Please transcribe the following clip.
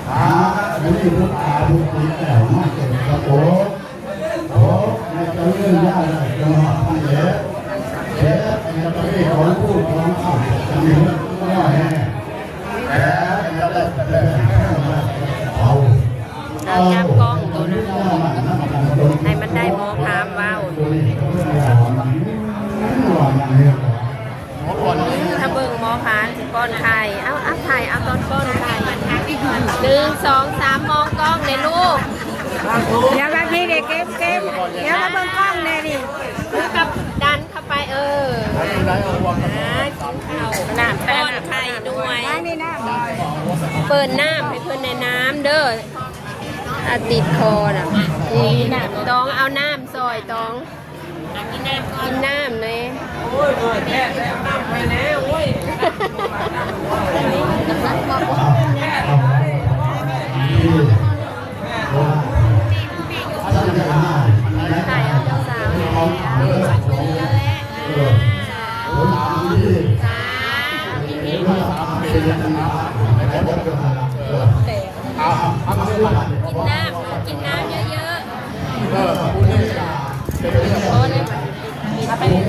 ຫາ ອັນນີ້ລູກຕາລູກຕິດແລ້ວ ມາເປັນກະໂປ ໂອ ໃນຈະເລີນຍາວໄດ້ຈະມາພັນແລະ ແລະໃນປະເທດຂອງຜູ້ຂອງເຮົາຈະມີເງິນນ້ອຍແຮງ ແລະໃນປະເທດຂອງເຮົາ ເອົາຈັບກ້ອງໂຕນັ້ນ ໃຫ້ມັນໄດ້ໝໍພາມເວົ້າ. ຖ້າເບິ່ງໝໍພາມຊິປ້ອນໄຂ່ ເອົາ ເອົາໄຂ່ ເອົາຕອນປ້ອນໄຂ່ ໜຶ່ງ ສອງ ສາມ ມອງກ້ອງແດ່ລູກ ດຽວມາພີ້ເດ້ ເກັບ ເກັບ ດຽວມາເບິ່ງກ້ອງແດ່ນີ້ ຄືກັບດັນເຂົ້າໄປ ເອີ ອ່າ ກິນເຂົ້າ ນ້ຳ ປ້ອນໄຂ່ດ້ວຍ ນີ້ນ້ຳ ເປີດນ້ຳໃຫ້ເພິ່ນແດ່ນ້ຳເດີ ອາ ຕິດຄໍນະ ຕອງເອົານ້ຳຊ່ອຍຕອງ. ກິນນ້ຳແດ່ ໂອ້ຍ ແພດແລ້ວ ນ້ຳໃຫ້ແດ່ ໂອ້ຍ. ຖ່າຍເອົາເຈົ້າສາວແດ່ ສາມ ສາມ ສາມ ກິນນ້ຳ ກິນນ້ຳເຍີອະໆ. ເອີ ຜູ້ນີ້ກະເປັນເລື່ອງ